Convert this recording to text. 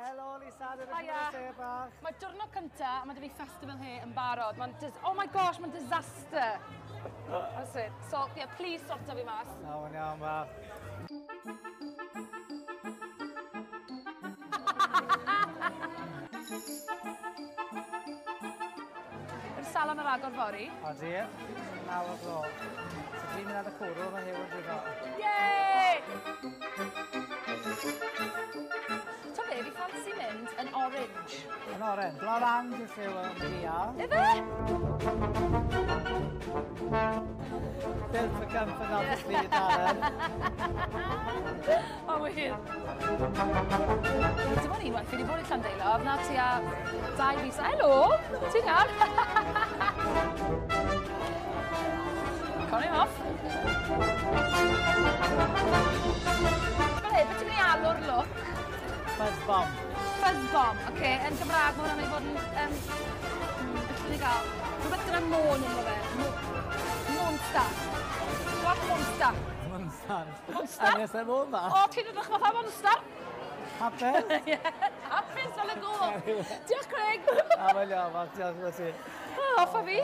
Helo Lisa, dwi Hiya. wedi bach. Mae diwrnod cynta, a mae 'da fi festival hair yn barod. Mae'n oh my gosh, mae'n disaster. That's it. So, yeah, please sorto fi mas. Na, mae'n iawn bach. Yw'r salon ar agor fory. Odi, 9 o'r gloch. So ti'n mynd ar y cwrw, mae Huw yn brifo. Yay! Ta be, fi ffansi mynd yn orange. Yn oren, Blorange yw lliw yn ddial. Ife? Built for comfort, obviously, darling. O, wir. Dim ond unwaith, fi wedi bod i Llandeilo, na tua 2 fis. Helo! Ti'n iawn? Con him off. Fel hyn, beth ti'n mynd i alw'r look? Fuzz bomb. Fuzz bomb, oce. Okay. Yn Gymraeg, mae hwnna'n mynd i fod yn... beth ti'n gael? Rhywbeth gyda môn ynddo fe. Monster. Gwallt monster. Monster. Monster? Ynys y môn ma. O, ti'n edrych fatha monster? Hapus? Ie, hapus fel y go. Diolch, Craig. A mae'n iawn, bach, diolch i ti. O, offa fi.